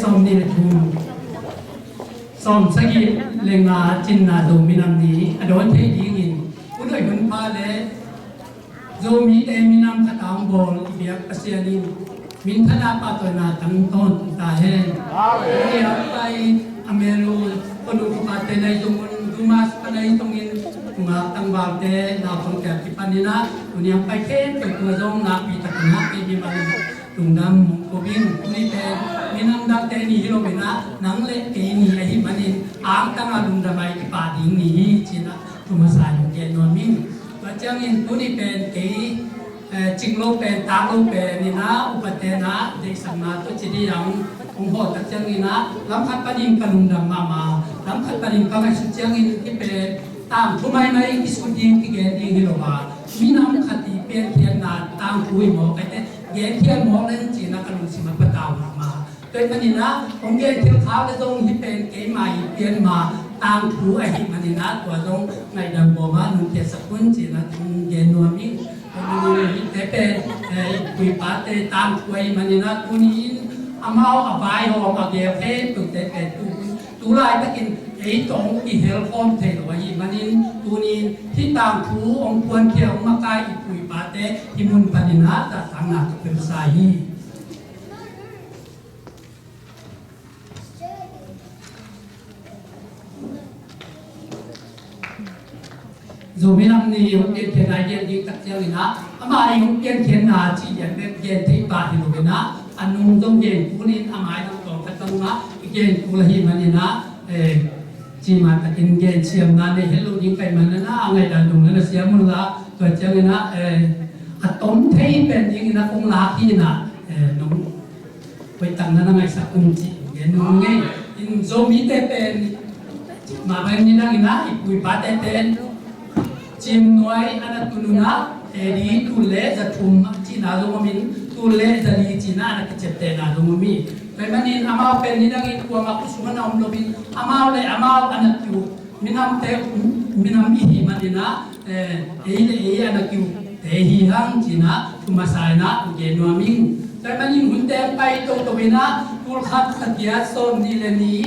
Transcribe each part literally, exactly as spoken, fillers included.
Sawmnih le thum, sawmsagih le nga cinna Zo minam ni a dawn thei dingin hun hoih hun pha le Zomite minam khat a hong bawl i biak Pasian in minthanna pahtawina tang tawntung ta hen. Amen. Hong biak pai a mel uh, khuanu khupate na hi zong un, dumas pa na hi zongin, nungak tangvalte naupangte a kipanin ah tuni a pai khempeuh tung ah zong nakpi takin ah kei mi bangin lungdam hong ko ing. Tuni pen minam dangte ni hi lo in ah, nang le kei ni ahih manin angtang a lungdam a i kipah ding ni hi ci-in ah thu masa in hong gen nuam ing. Tua ciangin tuni pen kei, eh, cing lo pen, tak lo pen in ah, upate in ah deihsakna tawh ci ding a hong, hong hawl tak ciangin ah, lam khat panin ka lungdam mahmah, lam khat panin ka ngaihsut ciangin hih pen tangthu maimai kisut ding, kigen ding hi lo a, minam khat i piankhiatna tangthu hi mawk, kei te genkhiat mawk leng ci-in ah ka lungsim ah patau mahmah. Tua ahih manin ah hong gen khilkhak leh zong hih pen keimah i pianma tangthu ahih manin ah tua zong ngaihdam bawm ah nungkhiatsak un ci-in ah hong gen nuam ing. Tua ahih manin hihte pen, eh, i pu i pate tangthu ahih manin ah tuni-in amau a vaihawm a geel khempeuhte pen tu, tu laitakin ei tawh hong kihel khawm thei lo ahih manin tuni-in hih tangthu hong puankhia, hong makai i pu i pate hih mun panin ah zahtakna ka pia masa hi. Zomi Nam Ni hong piankhiatna i gen ding tak ciangin ah, ama hong piankhiatna cih lian bek gen thei pah hi lo in ah, a nung zong gen kul in, ama i nang tawm khat zong ah i gen kul ahih manin ah, eh, cima takin gen siamna nei het lo ding ka hih manin ah, a ngaihdan dong na na siam un la, tua ciangin ah, eh, a tom thei pen dingin ah kong lak hi in ah, eh, nong hoihtak na na ngaihsak un ci gen nuam ing. In Zomite pen mah bang ni dangin ah, i pu i pate pen Cimnuai a na tun un ah, A D tul le za thum cihna zong om in, tul le za li cihna a na kiciaptehna zong om hi. Tua ahih manin amau pen ni dangin kuamah khut sung a na om lo in, amau le amau a na kiuk minamte, minam i hih manin ah, eh, ei le ei a na kiukte hi hang ci-in ah thu masa in ah gen nuam ing. Tua ahih manin hunte pai toto in ah, tul khat za giat sawmnih le nih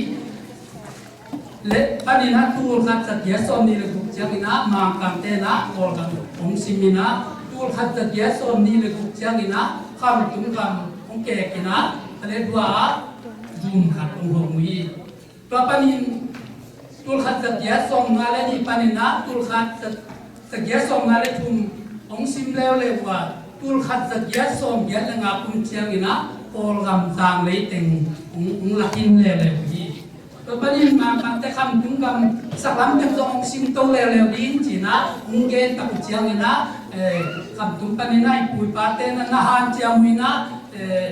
le panin ah tul khat za giat sawmnih le guk ciangin ah Mangkangte in ah Kawlgam hong sim in ah, tul khat za giat sawmnih le guk ciangin ah Khamtung gam hong kek in ah, a le dua ah zum khat hong hawm uh hi. Tua panin tul khat za giat sawmnga le nih panin ah tul khat za, za giat sawmnga le thum hong sim leuleu uh a, tul khat za giat sawmgiat le nga kum ciangin ah Kawlgam zanglei teng hong, hong la khin leuleu uh hi. Tua panin Mangkangte Khamtung gam saklam teng zong hong sim to leuleu ding ci-in ah hong gen tak uh ciangin ah, eh, Khamtung panin ah i pu i pate na na hanciam uh in ah, eh,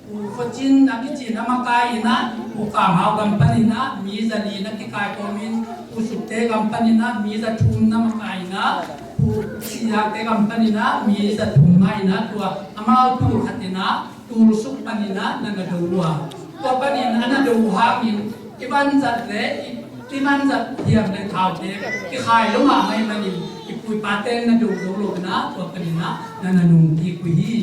Pu Khuacin a kici in a makai in ah, Pu Kam Hau gam panin ah mi za li na kikai kawmin, Pu Sukte gam panin ah mi za thum na makai in ah, Pu Siakte gam panin ah mi za thum mah in ah, tua amau tul khat in ah tul suk panin ah na na do uh a, tua panin a na do uh hangin i vanzat le i, i vanzat hiam le thaute kikhai lo mahmah ahih manin i pu i pate na do zo lo in ah, tua panin ah na na nungkik uh hi.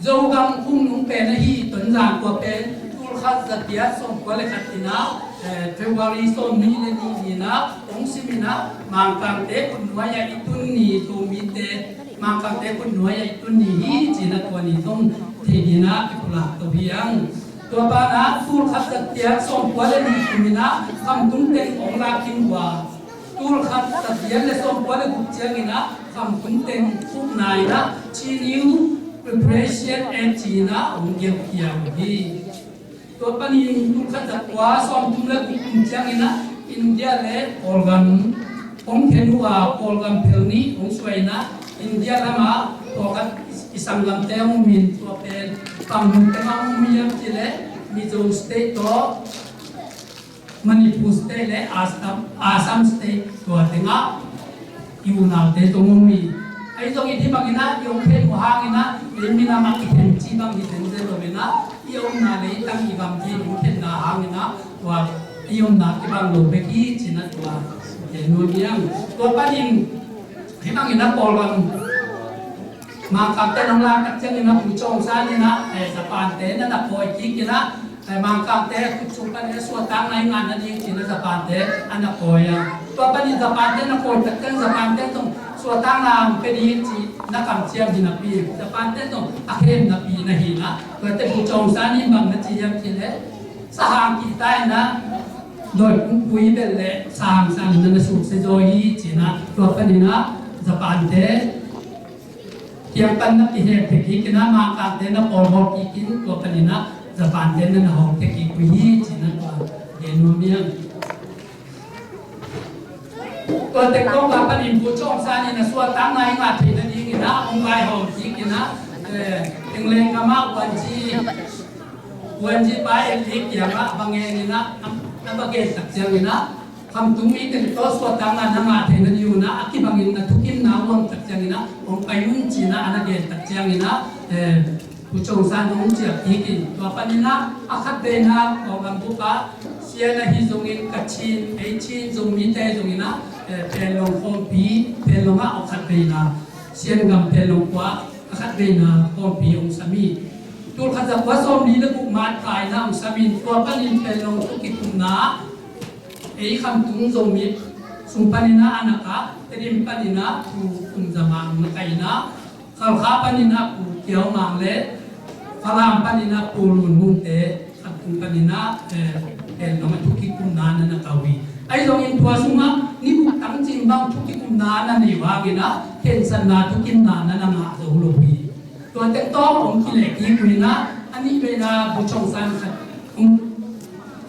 Zogam khungnung pen ahi Tonzang khua pen tul khat za giat sawmkua le khat in ah, eh, February sawmnih le nih ni in ah hong sim in ah, Mangkangte khutnuai ah i tun ni, Zomite Mangkangte khutnuai ah i tun ni hi ci-in ah tua ni zong thei dingin ah kipulak to hi hang. Tua banah tul khat za giat sawmkua le nih kum in ah Khamtung teng hong lak khin uh a, tul khat za giat le sawmkua le guk ciangin ah Khamtung teng khukna in ah Chin Hills Reparation Act ci-in ah hong gelhkhia uh hi. Tua panin tul khat za kua sawmthum le guk kum ciangin ah India le Kawlgam hong khen uh a, Kawlgam phel nih hong suah in ah India lamah pawlkhat i sanggamte hong um in, tua pen bang mun teng ah hong um hiam cih leh Mizo State tawh Manipur State le Assam, Assam State tua tengah i unaute zong om hi. Ahi zongin hih bangin ah i hong khen uh hangin ah ei minam ah i khen cih bang hi zenzen lo in ah, i omna leitang i gamgi in hong khenna hangin ah tua i omna kibang lo bek hi ci-in ah tua gen nuam hi hang. Tua panin hih bangin ah Kawlgam Mangkangte nong lak tak ciangin ah Pu Cawng San in ah, eh, Japan te na na pawi kik in ah, Mangkangte khut sung panin a suahtakna i ngah nading ci-in a Japante a na kawi a. Tua panin Japante na kawi tak ciang Japante zong suahtakna hong pia ding ci-in a kamciam hi napi, Japante zong a khem napi na hi na. Tuate Pu Cawng San in bang na ci hiam cih leh, sahang kihta in a dawi pumpi bel leh sahang sang na na suksia zaw hi ci-in a, tua panin a Japante kiang pan na kihek thei kik in a, Mangkangte na pawlbawl kik in, tua panin a Japante na na hawm thei kik uh hi ci-in a tua gen nuam ing. Tua tek kong ka panin Pu Cawng San in a suahtakna i ngah theih nading in a hong vaihawm kik in a, eh, England gam ah Wanji, Wanji pa Elli kiang ah va ngen in a, a va gen tak ciangin a, khamtung mite tawh suahtakna na ngah theih nading un a, a kibangin na thukimna uh om tak ciangin a hong pai un ci-in a, a na gen tak ciangin a, eh, Pu Cawng San hong ciah kik in, tua panin a, a khatveina Kawlgam bup ah Sian ahi zongin Kachin, ei Chin Zomite zongin a, eh, Panglong khawmpi, Panglong ah a khatveina, Sian gam Panglong khua a khatveina khawmpi hong sam hi. Tul khat za kua sawmli le guk March kha in a hong sam in, tua panin Panglong thu kikumna, ei khamtung Zomi sung panin a na kah, Tedim panin a Pu Kum Za Mang na kah in a, Khalkha panin a Pu Kiau Mang le Falam panin a Pu Lun Mung te khamtung panin a, eh, Panglong a thu kikumna na na kah uh hi. Ahi zongin tua sungah ni guk tang cin bang thu kikumna na neih uh hangin a, khensatna thukimna na na ngah zo lo hi. Tua teng tawh hong kileh kik uh in a, a nih veina Pu Cawng San khat hong,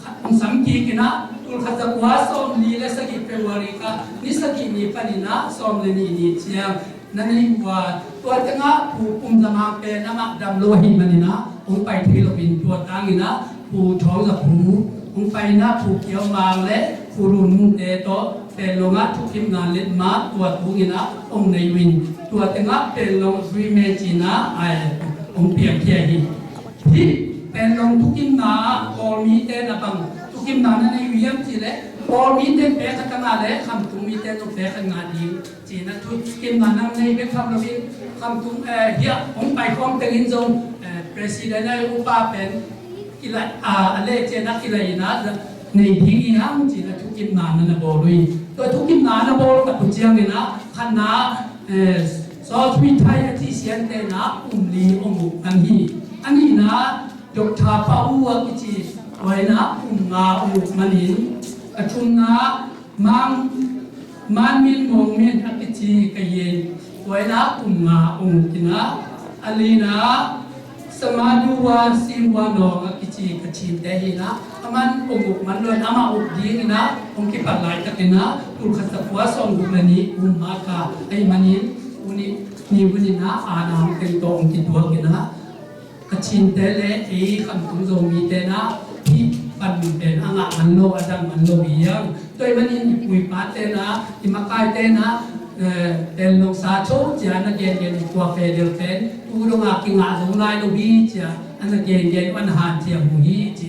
khat hong sam kik in a, tul khat za kua sawmli le sagih February kha ni sagih ni panin a sawm le nih ni ciang na neih uh a, tua tengah Pu Kum Za Mang pen amah dam lo ahih manin a hong pai thei lo in, tua tangin a Pu Thawng Za Phu hong pai in a, Pu Kiau Mang le Pu Lun Mung te tawh Panglong ah thukimna letmat tua tungin a hong nei uh in, tua tengah Panglong agreement ci-in a, ai, hong piangkhia hi. Hih Panglong thukimna ah Kawl mite na bang thukimna na nei uh hiam cih leh, Kawl mite pek khat a ngah le khamtung mite zong pek khat ngah ding ci-in a thukimna na nei bek tham loin, khamtung, eh, hiah hong pai khawm tengin zong, eh, president a upa pen kilai, a, a leh ciang a kilai in a, nei ding hi hang ci-in a thukimna na na bawl uh hi. Tua thukimna na bawl tak uh ciangin a, khatna, eh, Saw Sui Thai a ci Siante na kum li hong uk man hi. A nihna Doctor Pa U a kici, tua in a kum nga hong uk manin, a thumna Mang, Mang Min Mong Min a kici Kayin, tua in a kum nga hong uk in a, a lina Samadua Simwa Nong a kici Kachinte hi in a, aman hong uk man lo in amah uk ding in a hong kipat laitakin a, tul khat za kua sawmguk le nih kum March kha ahih manin, uni, ni uni in a, a na hong teng tawh hong kituak in a, Kachinte le ei khamtung Zomite na hih panmun pen a ngah man lo, a dam man lo hi hang. Tua ahih manin i pu i pate na, i makaite na, eh, Panglong sa cho ci-a na gengen uh, tua federal pen tu dong a kingah zo nai lo hi ci-a a na gengen uh, a na hanciam uh hi ci.